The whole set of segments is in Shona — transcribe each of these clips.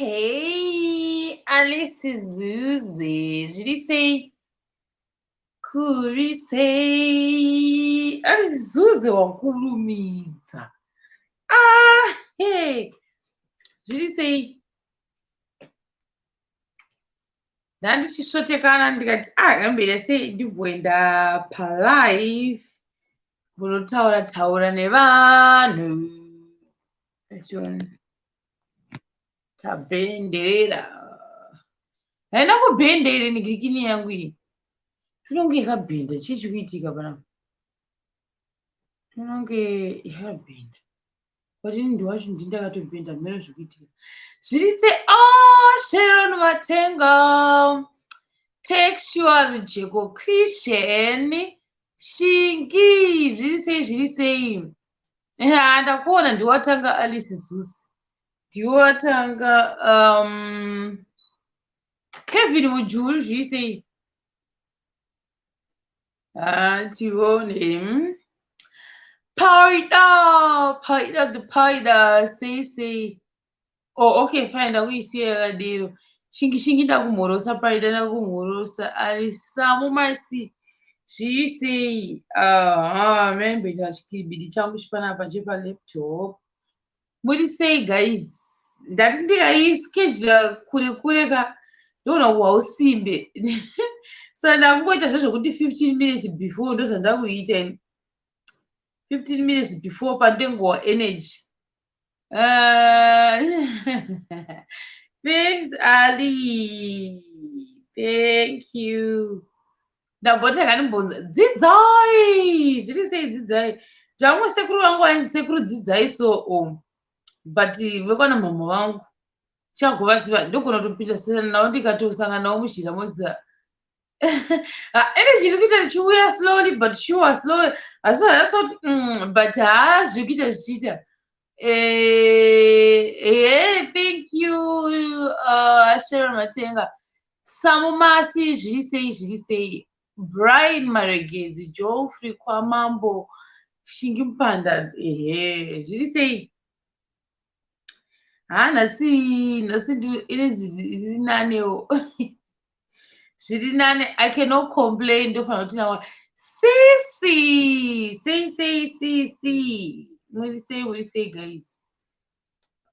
Hey, Alice Zuze, zviri sei? Kuri sei? Alice Zuze wakurumidza. Ah, hey. Zviri sei? Ndandichisvotekana ndikati ah, ngambira sei ndimboenda palive mbonotaura taura nevanhu. Achiona. Tabhenderera. Haina kubhenda here nigirikini yangu iyi? Inonge yakabhenda. Chii chiri kuitika panapa? Inonge yakabhenda. But ini ndiwacho ndini ndakatobhenda hameno zviri kuitika. Zviri se oh, Sharon Vatenga. Textual Rujeko Christian. Shingi. Zviri sei zviri sei? Ha, ndakuona ndiwatanga Alice Zuzi. Ndiwe watanga Kevin Mujuru zviri sei? Tione. Paida, Paida the Paida, sei sei. Oh, okay, fine, ndakuisiya yakadero. Shingi shingi ndakumhorosa Paida ndakumhorosa. Alisamu masi. Zviri sei? Aha, membe chikiribidi changu chipanapa chepa laptop. Muri sei guys? Ndati ndikaischedula kure kure ka ndoona kuwa usimbe. Saka ndakungoita zvezvekuti 15 minutes before ndozvandakuita ini. 15 minutes before pandengowa energy. Thanks Ali. Thank you. Ndamboti kandimbonza dzidzai. Zviri sei dzidzai? Ndamwe sekuru vangu vainzi sekuru dzidzai so oh. But vekwana mama vangu chagovaziva ndogona kutopinda sena navo ndikatosangana navo muzhira moziva. Energy iri kuita richiuya slowly but sure slowly. Asi zvanyatso but haa zviri kuita zvichiita. Hey, thank you Sharon Matenga. Samumasi zviri sei zviri sei? Brian Maregedzi, Geoffrey Kwamambo, Shingi Mupanda, ehe, zviri sei? Ha, nhasi nhasi energy iri nanewo. Zviri nane, I cannot complain, ndofanira kuti nawa. Sisi, sei sei sisi. Muri sei muri sei guys?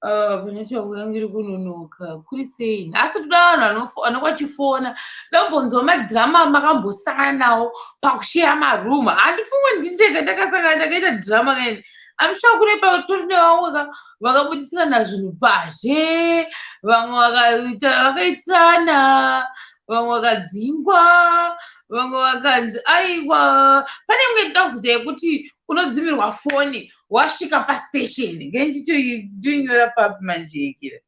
Pane changu yangu iri kunonoka. Kuri sei? Nhasi toda vanhu vanonga vachifona. Ndambonzwa madhirama makambosangana nawo pakusheya maroom. Handifungi ndindega ndakasangana ndakaita dhirama kaini. I'm sure kune patori nevamwe ka vakabudisirana zvinhu pazhe, vamwe vakaitirana, vamwe vakadzingwa, vamwe vakanzi aiwa. Pane imwe ndoda kuzoita yekuti unodzimirwa foni wasvika pastation. Ngenditoinyora papi manje kira.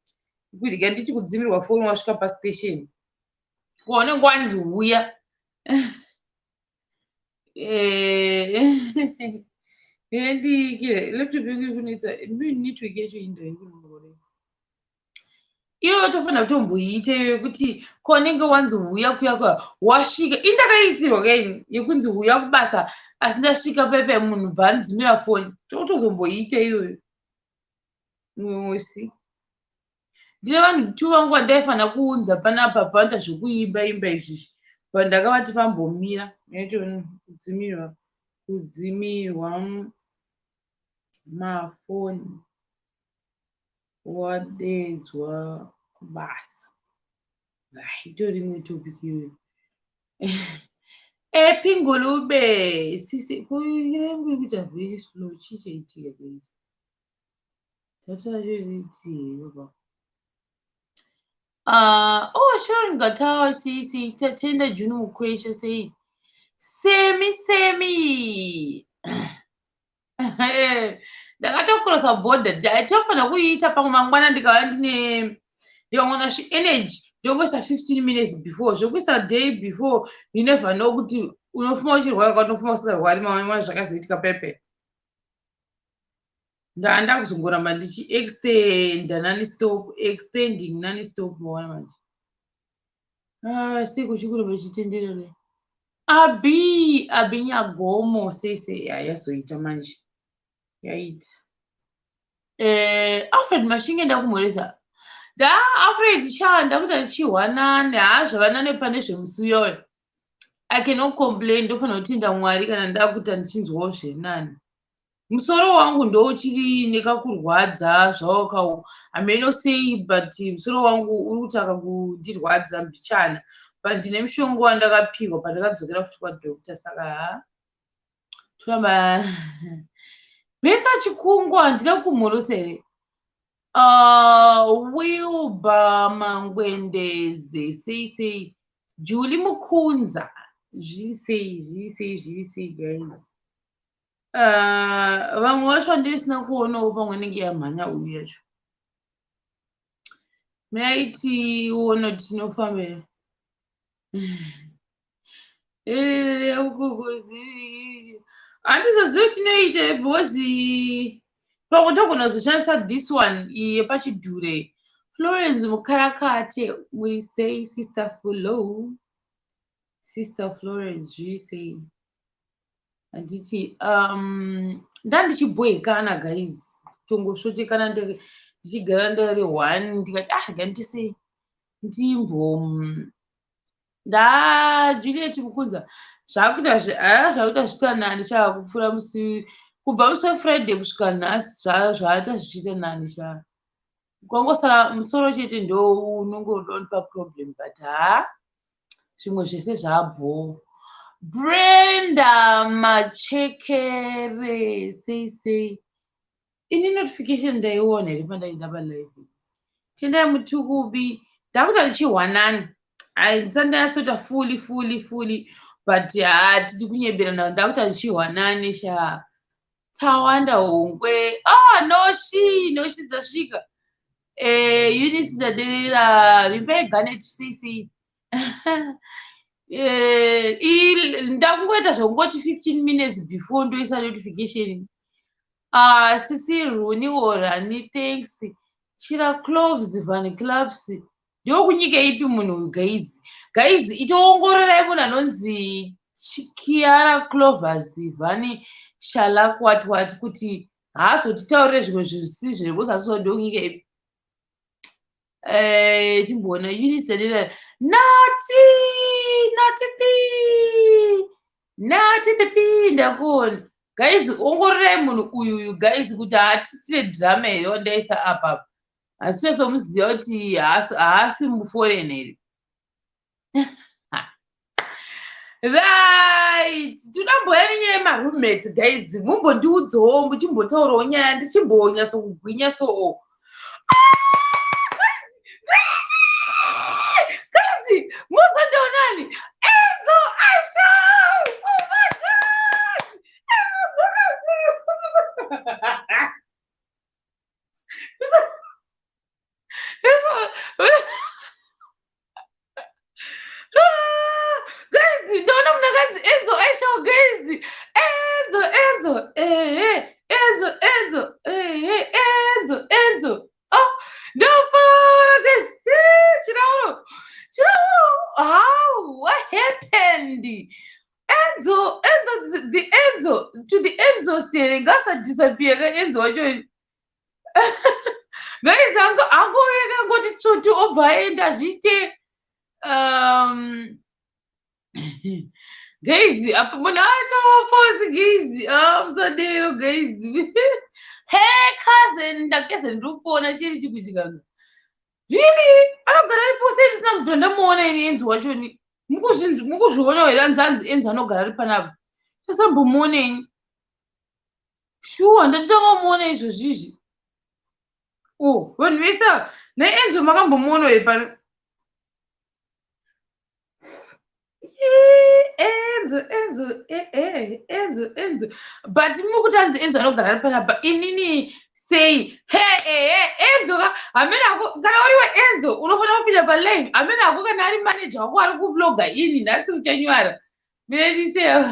Kuti nditi kudzimirwa foni wasvika pastation. Kwaunenge wanzi uya. Ndikire laptop yangu iri kunetsa network yacho inda iri kunonoka. Iwe tofanira kutomboiita iyo yekuti kwaunenge wanzi huya kuya kuya wasvika. Indakaitirwa kaini yekunzi huya kubasa asi ndasvika pepe munhu bva andidzimira foni. Totozomboiita iyoyo. Mumwe musi. Ndine vanhu two vangu vandaifanira kuunza panapa panoita zvekuimba imba izvizvi. But ndakavati vambomira. Kudzimirwa kudzimirwa mafoni wadedzwa kubasa. Itori imwe topic iyoyo. Epi ngulube sisi yangu iri kuita very slow chii chaitika guys? Data racho riritii baba. Oh, Sharon Gatawa sisi Tatenda June Mukwesha sei semi semi ndakatokrosa border tofanira kuiita pamwe mangwana ndikava ndine ndikaona energy ndongoisa 15 minutes before zvokuisa day before you never know kuti unofuma uchirwara kana unofuma usingarwari mamwe zvakazoitika pepe ndanda kuzongoramba ndichiextenda nonstop extending nonstop maona manje. Ah, sei kuchikuramba chitenderere abi abi nyagomo sei sei yazoita manje yaita. Alfred Mashinge ndakumhoresa. Da Alfred sha, ndakuti ndichihwanane. Haa, zvavanane pane zvemusi uyoyo. I cannot complain. Ndofanira kutenda Mwari kana ndakuita ndichinzwawo zvenani. Musoro wangu ndouchiri nekakurwadza zvawo, hameno sei, but musoro wangu uri kutaka kundirwadza mbichana, but ndine mushonga wandakapihwa pandakadzokera futi kwadoctor, saka ha, toramba. Betha Chikungwa, handina kumhorosa here? Wilba Mangwendeze, sei sei? Julie Mukunza, zviri sei, zviri sei, zviri sei, guys? Vamwe vacho vandisina kuonawo, pamwe inenge yamhanya uyu yacho. Maiti uone kuti tinofambira. Handizozivi kuti tinoita, because pamwe togona kuzoshandisa this one iyi yepachidhure. Florence Mukarakate, muri sei, Sister Fulo? Sister Florence, zviri sei? Handiti ndandichibhoekana, guys, tongosvotekana, ndichigara ndari one, ndikati, ah, rega ndisei ndimbo nda Juliet Mukunza. Zvakuita zvakuita zviita nani shaa, kupfuura musi, kubva musi weFriday kusvika nhasi, zvaita zvichiita nani shaa. Kwangosara musoro chete, ndo unonge unonipa problem, but ha, zvimwe zvese zvabho. Brenda Machekere, sei sei? Ini notification ndaiona here pandaenda palive? Tendai Mutukubi, ndakuita ndichihwanani, handisati ndanyatsoita fully fully fully, but hatidi kunyeberana, ndakuita ndichihwanani sha. Tawanda Hongwe, ah, noshi noshi dzasvika. Eunice Ndaderera, Vimbai Ganet, sei sei? Ndakungoita zvokungoti 15 minutes before ndoisa notification. Sisi Runi Orani, thanks. Chira Cloves Van Clubs, ndokunyika ipi munhu uyu, guys? Guys, itoongororai munhu anonzi Kiara Clovers Van Shalak what what, kuti haazotitaurire zvimwe zvisizvo because asizo ndokunyika ipi. Timboona Eunice Dadera, Nati Nati P, Nati the P, ndakuona. Guys, ongororai munhu uyuyu, guys, kuti haatitire drama here wandaisa apapa. Asi nyatsomuziva kuti haasi muforeign here? Right, tinamboya nenyaya yemaroommates, guys. Mumbondiudzawo, muchimbotaurawo nyaya, ndichimbonyatsokugwinya. So guys, muzondionani Enzo Asha. Oh my God, Enzo! Guys, ndaona munhu akanzi Enzo Aisha. Guys, Enzo, Enzo, ehe, Enzo, Enzo, ehe, Enzo, Enzo. Oh, ndafara, guys. Chirauro, Chirauro, how, what happened? Enzo, Enzo, the Enzo to the Enzo stere ngasadisappear ka Enzo wacho, guys. Angouya kangoti tsvutu, obva aenda, zviite. Guys, apa munhu atofosi, guys. Ah, musadero, guys. Hey cousin, ndakeze, ndiri kuona chiri chikuchikanga. Really, anogara aripo sei tisina kubvira ndamuona ini Enzo wachoni? Mukuzviona here? Anzi Enzo anogara ari panapa, tosambomuona ini. Shuwa, ndatotanga kumuona izvozvizvi. O, vanhu vese ava naEnzo makambomuona here pano? Enzo, Enzo, Enzo, Enzo, but mukuti anzi Enzo anogara ari panapa, inini sei? He, ehe, Enzo ka, hamene ako. Kana uriwe Enzo, unofanira kupinda palive. Hamene ako, kana ari manager wako ari kubloga ini nhasi uchanyara. Minendise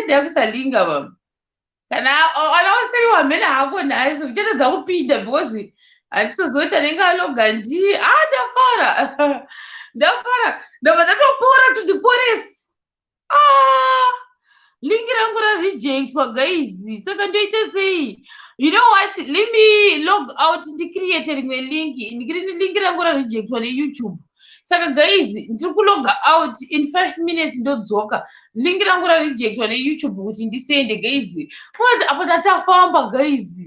ndakusalinga mama. Kana ana usiriwo, hamene hako, nhasi uchatadza kupinda because handisozoti anenge aloga ndi. Ah, ndafara, ndafara, ndabva ndatopora to the forest. Ah, Link rangu rarejectwa, guys, saka ndoita sei? You know what, let me log out, ndicreate rimwe link. Link rangu rarejectwa neYouTube, saka guys, ndiri kuloga out in 5 minutes, ndodzoka. Link rangu rarejectwa neYouTube kuti ndisende. Guys, what apo tatafamba, guys,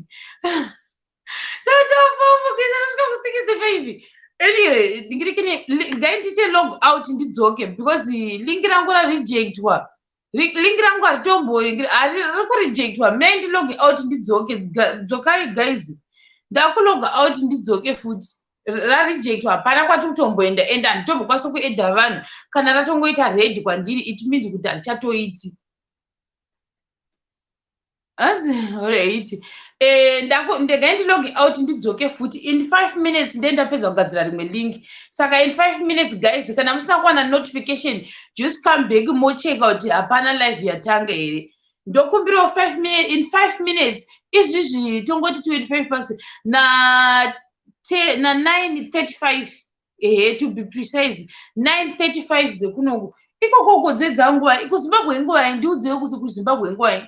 tatafamba, guys, atasvika ku65. Anyway, ndingirikini, ngai ndiite log out, ndidzoke, because link rangu rarejectwa. Link rangu haritombo, riri kurejectwa. Mai ndilog out, ndidzoke. Dzokai, guys, ndakuloga out, ndidzoke futi. Rarejectwa, hapana kwati kutomboenda, and handitombokwanisa kuadda vanhu. Kana ratongoita red kwandiri, it means kuti harichatoiti. Hanzi right, ndegai ndilog out, ndidzoke futi in 5 minutes. Nde ndapedza kugadzira rimwe link, saka in 5 minutes, guys, kana musina kuwana notification, just come back, mocheka kuti hapana live yatanga here. Ndokumbirawo 5 minutes. In 5 minutes, izvizvi tongoti 25 past na 9:35, ehe, to be precise 9:35 dzekunoku. Ikokoko dzedzanguva kuZimbabwe inguvai? Ndiudzei kuzi kuZimbabwe inguvai,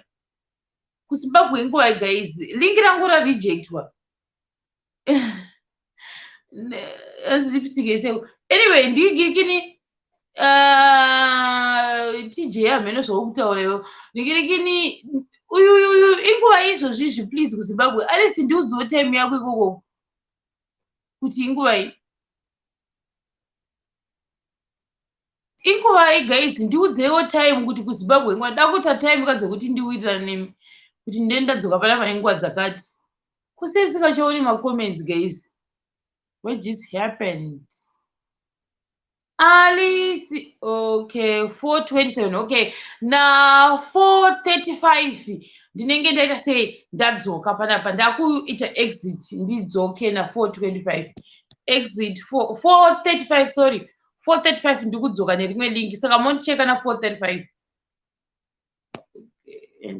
kuZimbabwe inguvai, guys? Link rangu rarejectwa. Lipstick. Anyway, ndigirikini, TJ, hameno zvokutaura iwo. Ndigirikini, uyuyuyu, inguva izvozvizvi, please, kuZimbabwe. Alisi, ndiudziwo time yako ikoko kuti inguvai, inguvai. Guys, ndiudzeiwo time kuti kuZimbabwe nguva. Da kuita time kadzekuti ndiwirirane nemi kuti ndee ndadzoka panapa nenguva dzakati. Kusei singachaoni macomments, guys? What just happened? Alice, okay, 4:27. Okay, na 4:35 ndinenge ndaita sei, ndadzoka panapa. Ndakuita exit, ndidzoke na 4:25. Exit 4:35, sorry, 4:35. Ndikudzoka nerimwe link, saka mondicheka na 4:35.